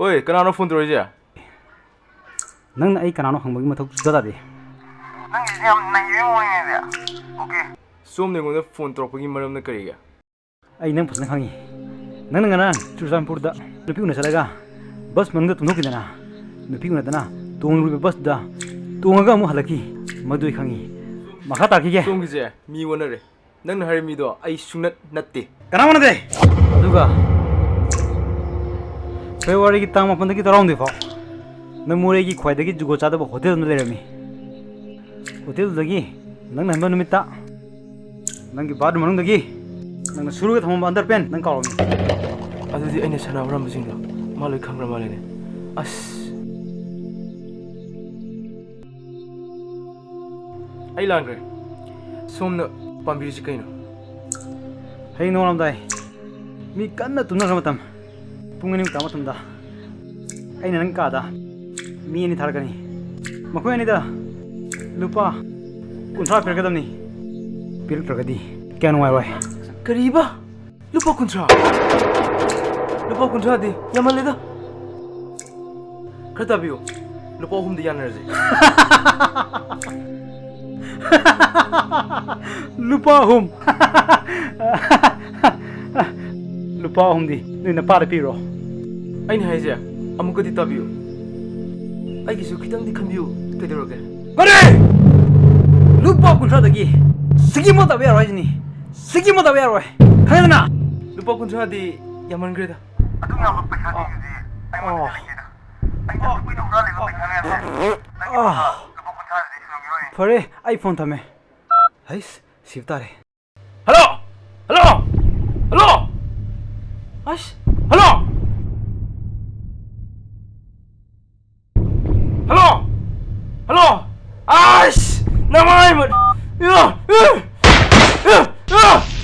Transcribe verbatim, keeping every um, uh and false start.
ꯍꯣꯏ, ꯀꯅꯥꯅꯣ ꯐꯣꯟ ꯇꯧꯔꯛꯏꯁꯦ? ꯅꯪꯅ ꯑꯩ ꯀꯅꯥꯅꯣ ꯍꯪꯕꯒꯤ ꯃꯊꯧ ꯁꯨꯡꯇꯥ ꯇꯥꯗꯦ꯫ ꯅꯪꯒꯤꯁꯦ ꯌꯥꯝ ꯅꯩꯕꯒꯤ ꯃꯑꯣꯡꯅꯤꯅꯦ꯫ ꯑꯣꯀꯦ꯫ ꯁꯣꯝꯅ ꯑꯩꯉꯣꯟꯗ ꯐꯣꯟ ꯇꯧꯔꯛꯄꯒꯤ ꯃꯔꯝꯅ ꯀꯔꯤꯒꯤ? ꯑꯩ ꯅꯪ ꯐꯖꯅ ꯈꯪꯉꯤ꯫ ꯅꯪꯅ ꯉꯔꯥꯡ ꯆꯨꯔꯆꯥꯟꯄꯨꯔꯗ ꯅꯨꯄꯤ ꯎꯅ ꯆꯠꯂꯒ ꯕꯁ ꯃꯅꯨꯡꯗ ꯇꯨꯝꯊꯣꯛꯈꯤꯗꯅ, ꯅꯨꯄꯤ ꯎꯅꯗꯅ ꯇꯣꯡꯂꯨꯔꯤꯕ ꯕꯁꯇꯨꯗ ꯇꯣꯡꯉꯒ ꯑꯃꯨꯛ ꯍꯜꯂꯛꯈꯤ꯫ ꯃꯗꯨ ꯑꯩ ꯈꯪꯉꯤ꯫ ꯃꯈꯥ ꯇꯥꯛꯈꯤꯒꯦ꯫ ꯁꯣꯝꯒꯤꯁꯦ ꯃꯤ ꯑꯣꯟꯅꯔꯦ꯫ ꯅꯪꯅ ꯍꯥꯏꯔꯤ ꯃꯤꯗꯣ ꯑꯩ ꯁꯨꯡꯅꯠ ꯅꯠꯇꯦ꯫ ꯀꯅꯥ ꯑꯣꯟꯅꯗꯦ? ꯑꯗꯨꯒ ꯐꯦꯕ꯭ꯔꯨꯋꯥꯔꯤꯒꯤ ꯇꯥꯡ ꯃꯥꯄꯟꯗꯒꯤ ꯇꯔꯥꯍꯨꯝꯗꯣꯏ ꯐꯥꯎ ꯅꯪ ꯃꯣꯔꯦꯒꯤ ꯈ꯭ꯋꯥꯏꯗꯒꯤ ꯖꯨꯒꯣꯠ ꯆꯥꯗꯕ ꯍꯣꯇꯦꯜ ꯑꯃꯗ ꯂꯩꯔꯝꯃꯤ꯫ ꯍꯣꯇꯦꯜꯗꯨꯗꯒꯤ ꯅꯪꯅ ꯍꯟꯕ ꯅꯨꯃꯤꯠꯇ ꯅꯪꯒꯤ ꯕꯥꯠꯔꯨꯝ ꯃꯅꯨꯡꯗꯒꯤ ꯅꯪꯅ ꯁꯨꯔꯒ ꯊꯝꯃꯝꯕ ꯑꯟꯗꯔꯄꯦꯟ ꯅꯪ ꯀꯥꯎꯔꯝꯃꯤ꯫ ꯑꯗꯨꯗꯤ ꯑꯩꯅ ꯁꯥꯟꯅ ꯍꯧꯔꯝꯕꯁꯤꯡꯗꯣ ꯃꯥ ꯂꯣꯏ ꯈꯪꯈ꯭ꯔ ꯃꯥꯜꯂꯦꯅꯦ꯫ ꯑꯁ꯫ ꯑꯩ ꯂꯥꯟꯈ꯭ꯔꯦ꯫ ꯁꯣꯝꯅ ꯄꯥꯝꯕꯤꯔꯤꯁꯤ ꯀꯩꯅꯣ? ꯍꯌꯦꯡ ꯅꯣꯡꯉꯥꯜꯂꯝꯗꯥꯏ ꯃꯤ ꯀꯟꯅ ꯇꯨꯝꯅꯈ꯭ꯔ ꯃꯇꯝ, ꯄꯨꯡ ꯑꯅꯤꯃꯨꯛ ꯇꯥꯕ ꯃꯇꯝꯗ ꯑꯩꯅ ꯅꯪ ꯀꯥꯗ ꯃꯤ ꯑꯅꯤ ꯊꯥꯔꯛꯀꯅꯤ꯫ ꯃꯈꯣꯏ ꯑꯅꯤꯗ ꯂꯨꯄꯥ ꯀꯨꯟꯊ꯭ꯔꯥ ꯄꯤꯔꯛꯀꯗꯕꯅꯤ꯫ ꯄꯤꯔꯛꯇ꯭ꯔꯒꯗꯤ ꯀꯌꯥ ꯅꯨꯡꯉꯥꯏꯔꯣꯏ꯫ ꯀꯔꯤꯕ? ꯂꯨꯄꯥ ꯀꯨꯟꯊ꯭ꯔꯥ? ꯂꯨꯄꯥ ꯀꯨꯟꯊ꯭ꯔꯥꯗꯤ ꯌꯥꯝꯃꯜꯂꯦꯗ꯫ ꯈꯔ ꯇꯥꯕꯤꯌꯨ, ꯂꯨꯄꯥ ꯑꯍꯨꯝꯗꯤ ꯌꯥꯅꯔꯁꯦ꯫ ꯂꯨꯄꯥ ꯑꯍꯨꯝ? ꯂꯨꯄꯥ ꯑꯍꯨꯝꯗꯤ ꯅꯣꯏ ꯅꯄꯥꯗ ꯄꯤꯔꯣ꯫ ꯑꯩꯅ ꯍꯥꯏꯁꯦ ꯑꯃꯨꯛꯀꯗꯤ ꯇꯥꯕꯤꯌꯨ, ꯑꯩꯒꯤꯁꯨ ꯈꯤꯇꯪꯗꯤ ꯈꯟꯕꯤꯌꯨ꯫ ꯀꯩꯗꯧꯔꯒꯦ? ꯀꯔꯤ? ꯂꯨꯄꯥ ꯀꯨꯟꯊ꯭ꯔꯥꯗꯒꯤ ꯁꯤꯀꯤ ꯑꯃ ꯇꯥꯕ ꯌꯥꯔꯣꯏ ꯍꯥꯏꯁꯤꯅꯤ꯫ ꯁꯤꯀꯤ ꯑꯃ ꯇꯥꯕ ꯌꯥꯔꯣꯏ, ꯈꯪꯉꯦꯗꯅ? ꯂꯨꯄꯥ ꯀꯨꯟꯊ꯭ꯔꯥꯗꯤ ꯌꯥꯝꯃꯟꯈ꯭ꯔꯦꯗ꯫ ꯑꯗꯨꯛ ꯌꯥꯝꯕ ꯄꯩꯁꯥꯗꯤ ꯑꯩꯉꯣꯟꯗꯗꯤ ꯂꯩꯇꯦꯗ꯫ ꯑꯩ ꯆꯠꯊꯣꯛꯄꯩꯗ ꯍꯨꯔꯥꯜꯂꯤꯕ ꯄꯩꯁꯥ ꯃꯌꯥꯝꯁꯦ ꯂꯨꯄꯥ ꯀꯨꯟꯊ꯭ꯔꯥꯗꯗꯤ ꯁꯨꯔꯝꯈꯤꯔꯣꯏ꯫ ꯐꯔꯦ, ꯑꯩ ꯐꯣꯟ ꯊꯝꯃꯦ꯫ ꯍꯩꯁ, ꯁꯤꯕ ꯇꯥꯔꯦ꯫ ꯍꯜꯂꯣ! ꯍꯜꯂꯣ! ꯍꯜꯂꯣ! ꯑꯁ! ꯍꯜꯂꯣ! ꯍꯜꯂꯣ! ꯍꯜꯂꯣ! ꯑꯁ! ꯅꯃꯥꯏ ꯃꯠ-, ꯏꯌꯣ! ꯏꯌꯣ! ꯏꯌꯣ! ꯏꯌꯣ!